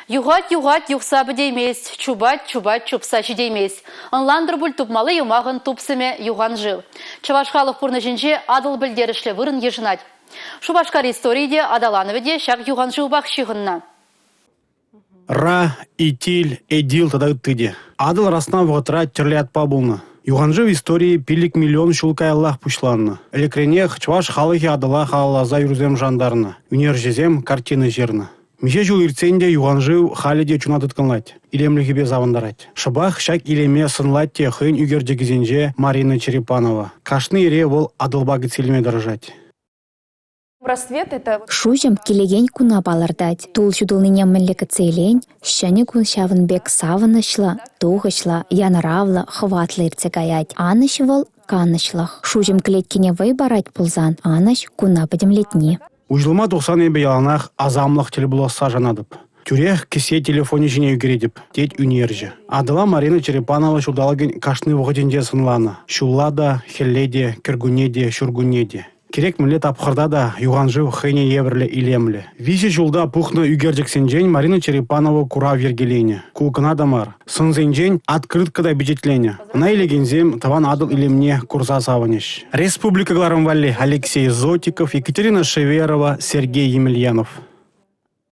Юхать, юхать, юхса пӗтеймест, чупать, чупать, чупса ҫитеймест. Ӑнлантӑр пуль тупмалли юмахӑн тупсӑмӗ юхан шыв. Чӑваш халӑх пурнӑҫӗнче Атӑл пӗлтерӗшлӗ вырӑн йышӑнать. Шупашкар историйӗ те, аталанӑвӗ те ҫак юхан шывпах ҫыхӑннӑ. Ра, Итиль, Эдил тата ытти те. Атӑл расна вӑхӑтра тӗрлӗ ятпа пулнӑ. Юханшыв историйӗ 5 миллион ҫул каяллах пуҫланнӑ. Ӗлӗкренех чӑваш халӑхӗ Атӑла халалласа юрӑсем шантарнӑ, ӳнерҫӗсем картина ҫырнӑ. Миҫе ҫул иртсен те юханшыв халӗ те чуна тыткӑнлать, илемлӗхӗпе савӑнтарать. Шӑпах ҫак илеме сӑнлать те хӑйӗн ӳкерчӗкӗсенче Марина Черепанова. Кашни ире вӑл Атӑлпа кӗтсе илме тӑрӑшать. Шуҫӑм килекен куна палӑртать. Тул ҫутӑлнине мӗнле кӗтсе илен, ҫӗнӗ кун ҫавӑн пек савӑнӑҫлӑ, тухӑҫлӑ, янӑравлӑ, хӑватлӑ иртсе каять. Анӑҫ вӑл – канӑҫлӑх. Шуҫӑм кӗлеткене вӑй парать пулсан, анӑҫ – куна пӗтӗмлетни. Уҫӑлма тухсан эпӗ яланах асамлӑх тӗл пуласса шанатӑп. Тӳрех кӗсье телефонӗ ҫине ӳкеретӗп, тет ӳнерҫӗ. Атӑла Марина Черепанова ҫулталӑкӗн кашни вӑхӑтӗнче сӑнланӑ. Ҫулла та, хӗлле те, кӗркунне те, ҫуркунне те. Кирек мӗнле тапхӑрта та юхан шыв хӑйне евӗрлӗ илемлӗ. Виҫӗ ҫулта пухнӑ ӳкерчӗксенчен Марина Черепанова курав йӗркеленӗ. Ку кӑна та мар, сӑнсенчен открытка та пичетленӗ. Ӑна илекенсем Тӑван Атӑл илемне курса савӑнӗҫ. Республика кӑларӑм валли Алексей Зотиков, Екатерина Шеверова, Сергей Емельянов.